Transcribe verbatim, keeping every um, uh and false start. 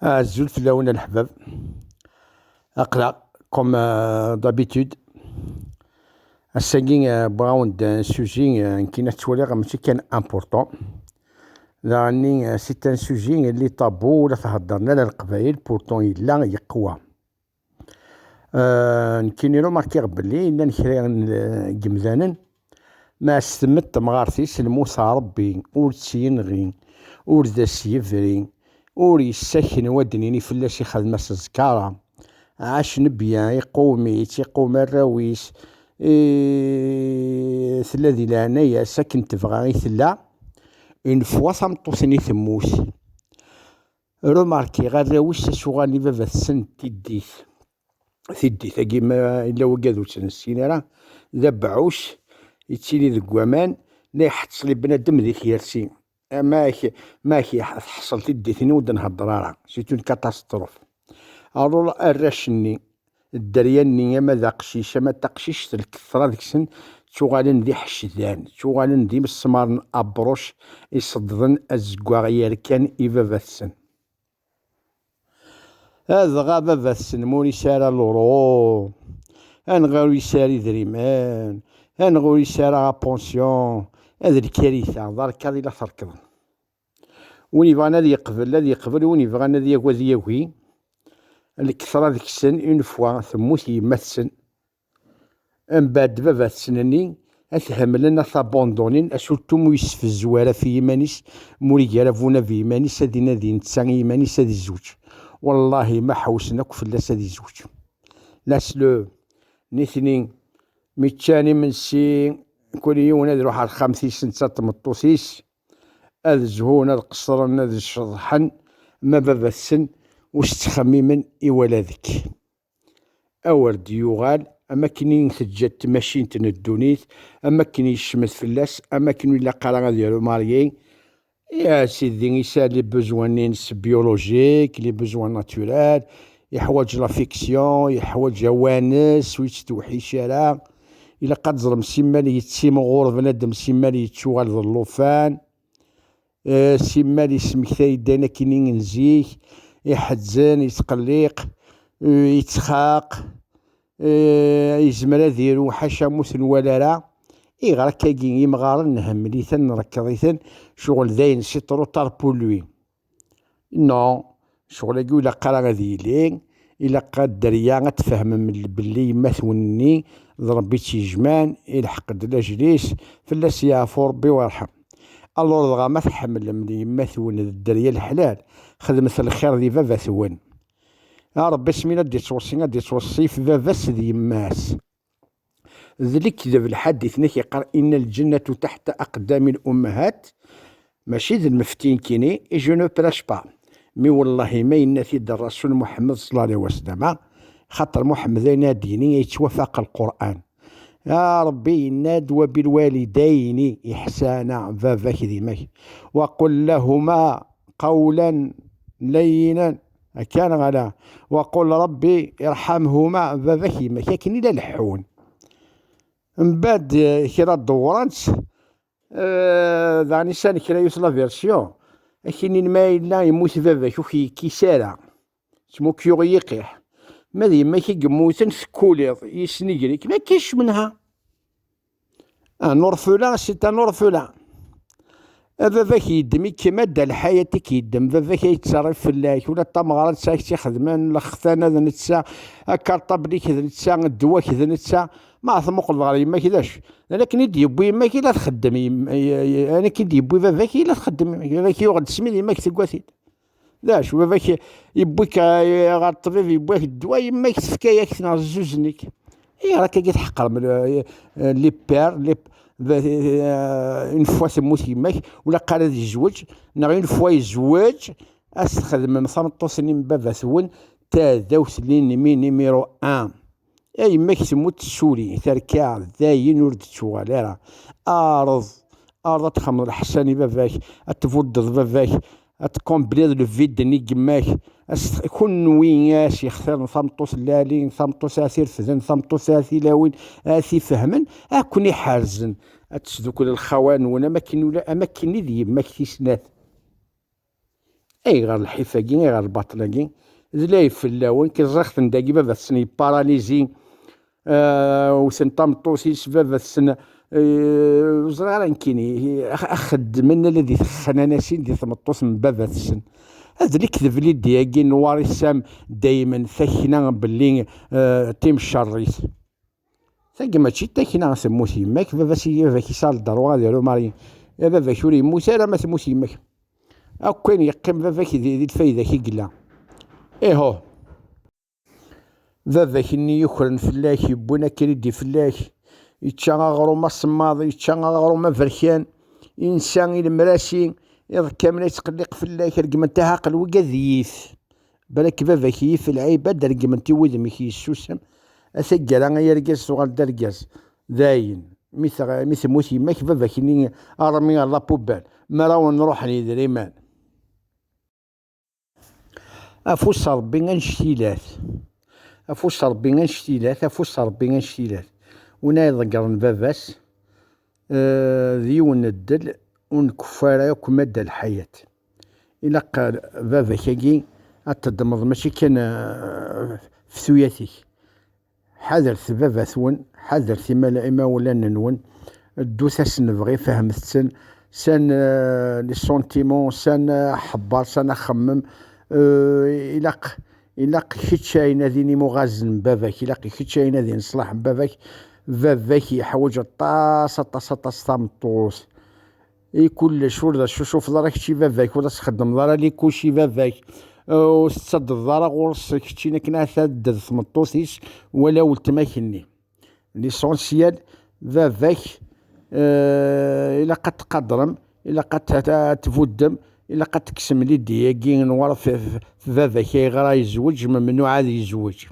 Azul fell-awen a leḥbab. Aql-aɣ, comme euh, d'habitude. Ass-agi euh, wwiɣ-awen-d un sujet euh, nekkini ttwaliɣ mačči kan important. Daɣenni euh, c'est un sujet li tabou ur la theddren ara Leqbayel, pourtant yella yeqwa. Euh, nekkini remarkiɣ belli llan kra n, n yemdanen ma s-temmet temɣart-is, lmut a Ṛebbi, ur tt-yenɣi, ur d as-yebri, ur yessaken wa d-nini fell-as ixdem-as ẓkara. Ɛac nebya, iqum-itt, iqum arraw-is, i, tella di leɛnaya-s akken tebɣa i tella. Une fois tameṭṭut-nni temmut, remarkiɣ arraw-is acuɣalen i baba-tsen tiddit. Tiddit-agi ma yella wagad ur tt-nessin ara, d abeɛɛuc yettili deg waman, la iḥettṣel i bnadem di tyersi. Amek, amek iḥ-, tḥeṣṣel tiddit-nni ur d-nhedder ara, c'est une catastrophe. Alors arrac-nni, dderya-nni, ama d aqcic ama d taqcict, lketṛa deg-sen ttuɣalen d iḥeccdan, ttuɣalen d imesmaren abṛuc iṣeddden azeggaɣ yerkan i baba-tsen. Adɣa baba-tsen ma ur yesɛi ara l'euro, anɣa ur yesɛi ara idrimen, anɣa ur yesɛi ara la pension, ad lkarita d arkaḍ i la terkeḍen. Win yebɣan ad yeqbel, ad yeqbel, win yebɣan ad yagi, ad yagi. Lketṛa deg-sen, une fois temmut yemma-tsen, mbeɛd baba-tsen-nni, ad t-hemmlen, ad t-abandonnin, surtout ma ur yesfezzu ara ɣef yiman-is, ma ur igi ara bunab i yiman-is, ad inadi netta i yiman-is ad izweǧ. Wallahi ma ḥewsen akk fell-as ad izweǧ. Lasle, nitni mi ččan imensi, kul yiwen ad iruḥ ar texxamt-is netta d tmeṭṭut-is, ad zhun, ad qeṣṣren, ad ceḍḥen, ma baba-tsen ur s-ttxemmimen i wala deg. Awer d-yuɣal, am akken i teǧǧa tmacint n ddunit, am akken yecmet fell-as, am akken ur ilaq ara ad iru marié. Ya sidi, yesɛa les besoins-nni-ines biologiques, les besoins naturels, yeḥwaǧ l'affection, yeḥwaǧ awanes, ur yettdewḥic ara. Ilaq ad teẓrem simmal yettimɣur bnadem, simmal yettuɣal d llufan. Eh, simmal yesmektay-d ayen akkenni n zik, iḥezzan, yettqelliq, eh, yettxaq, eh, yezmer ad iru ḥaca ma ur t-nwala ara. Iɣer akkagi imɣaren nḥemmel-iten, nrekkeḍ-iten, ccɣel d ayen c'est trop tard pour lui. Non, ccɣel-agi ur ilaq ara ad yili, ilaq ad dderya ad tfehmem belli yemma-twen-nni d Ṛebbi i tt-yejman, ilḥeq-d lajel-is, fell-as yeɛfu Ṛebbi u yerḥem. Alors dɣa ma tḥemmlem yemma-twen d dderya leḥlal, xedmet lxir di baba-twen. A Ṛebbi asmi ad d-ittweṣṣi, ad d-ittweṣṣif baba-s d yemma-s. D lekdeb lḥadit-nnek yeqqar inna lǧennatu taḥta aqdami l-ummahat. Mačči d lmefti nekkini, et je ne prêche pas. Mi wallahi ma yenna-t-id Rrasul Muḥemmed ṣella Llahu ɛalayhi wa sallam, xaṭer Muḥemmed ayen ad d-yini yettwafaq Lqur'an. A Ṛebbi yenna-d wa bilwalidayni iḥsana, baba-k d yemma-k. Wa qul lahuma qawlan layyinan, akka neɣ ala? Wa qul Ṛebbi irḥamhuma, baba-k d yemma-k, akken i la leḥḥun. Mbeɛd eh, kra dewwren-tt, eh, daɣen isan kra yiwet la version. Ak-inin ma yella yemmut baba-k ur k-yekkis ara. Ttmukkiɣ yiqiḥ. Ma d yemma-k i yemmuten tekkuliḍ, yesnegri-k, ma kkic menha. Un orphelin, c'est un orphelin. A baba-k yeddem-ikem, a dda lḥayat i k-yeddem, baba-k ay yettṣerrif fell-ak, ula d tameɣra netta i k-tt-ixedmen, lextana d netta, akarṭabl-ik d netta, ddwa-k d netta. Ma tmuqleḍ ɣer yemma-k d acu? D akken i d-yewwi yemma-k i la txeddem, yem-, y-, y-, ayen akken i d-yewwi baba-k i la txeddem yemma-k. Baba-k yuɣ-d ssmi d yemma-k tewwa-t-id. D acu, baba-k yewwi-k, eh, ɣer ṭṭbib, yewwi-k ddwa, yemma-k tefka-yak-t neɣ zzuzzen-ik? Ayɣer akka i tḥeqrem, eh, eh, les pères, les, eh, une fois temmut yemma-k, ur ilaq ara ad yezweǧ, neɣ une fois yezweǧ, ad s-txedmem tameṭṭut-nni n baba-twen tadawt, l'ennemi numéro un. A yemma-k temmut tsuli, terka, dayen ur d-tettuɣal ara. Areḍ, areḍ ad txedmeḍ leḥsan i baba-k, ad tbuddeḍ baba-k, ad tkombliḍ le vide-nni n yemma-k. As-, kunwi as-yextiren tameṭṭut lɛali, tameṭṭut ara t-irefden, tameṭṭut ara t-ilawin, ara t-ifehmen, ad ken-iḥerzen. Ad tesdukkel lxawa-nwen am akken ula, am akken i d yemma-k tis snat. Ayɣer lḥif-agi, ayɣer lbaṭel-agi? D lɛib fell-awen, ki ẓriɣ-ten dagi, baba-tsen yepparalizi, eh, wten tameṭṭut-is, baba-tsen, eh, ur ẓriɣ ara nekkini, ax-, axeddmen ala di texnanasin di tmeṭṭut n baba-tsen. Ad lekdeb Lidya-agi n Warisam daymen takna belli, eh, timcerrit. Tagi mačči d takna, temmut yemma-k, baba-s, baba-k yesɛa ddṛuɣ ad iru Mari. Ya baba-k ur yemmut ara ma temmut yemma-k. Akk ayen yeqqim baba-k di, di lfayda-k i yella. Iho. Baba-k-nni yukren fell-ak, yewwin akridi fell-ak, yečča aɣrum asemmaḍ, yečča aɣrum aberkan, insa i lemrasi, iḍ kamel yettqelliq fell-ak, regmen-t aɛaqel wigad yif. Balak baba-k yif lɛibad, regmen-t i wudem-ik yessusem. A taggara ay argaz tuɣal d argaz. Dayen, mi teɣ-, mi temmut yemma-k, baba-k-nni armi ɣer la poubelle, mi ara wen-ruḥen yedrimen. Afus Ṛebbi annect-ilat. Afus Ṛebbi annect-ilat, afus Ṛebbi annect-ilat. Win ay iḍeggren baba-s, eh, d yiwen n ddel ur nkeffu ara akk madda lḥayat. Ilaq baba-k-agi ad t-teddmeḍ mačči kan, eh, f tuyat-ik. Ḥadret baba-twen, ḥadret imal-, imawlan-nwen, ddut-asen lebɣi, fehmet-ten, san, eh, les sentiments, san, eh, aḥebber, san axemmem. Eh, ilaq, ilaq kečč ay nadin imuɣazen n baba-k, ilaq kečč ay nadin ṣṣlaḥ n baba-k. Baba-k yeḥwaǧ aṭas, aṭas, aṭas tameṭṭut. I kullec, ur d acu tcufuḍ ara kečč i baba-k, ur as-txeddmeḍ ara likuc i baba-k, ur tettaddeḍ ara ɣur-s keččini akken ad d tmeṭṭut-is wala weltma-k-nni. L'essentiel, baba-k, eh, ilaq ad tqadrem, ilaq ad t-, ad tbuddem, ilaq ad tekksem Lidya-agi n wara f, f, f baba-k, ayɣer ad yezweǧ, memnuɛ ad yezweǧ.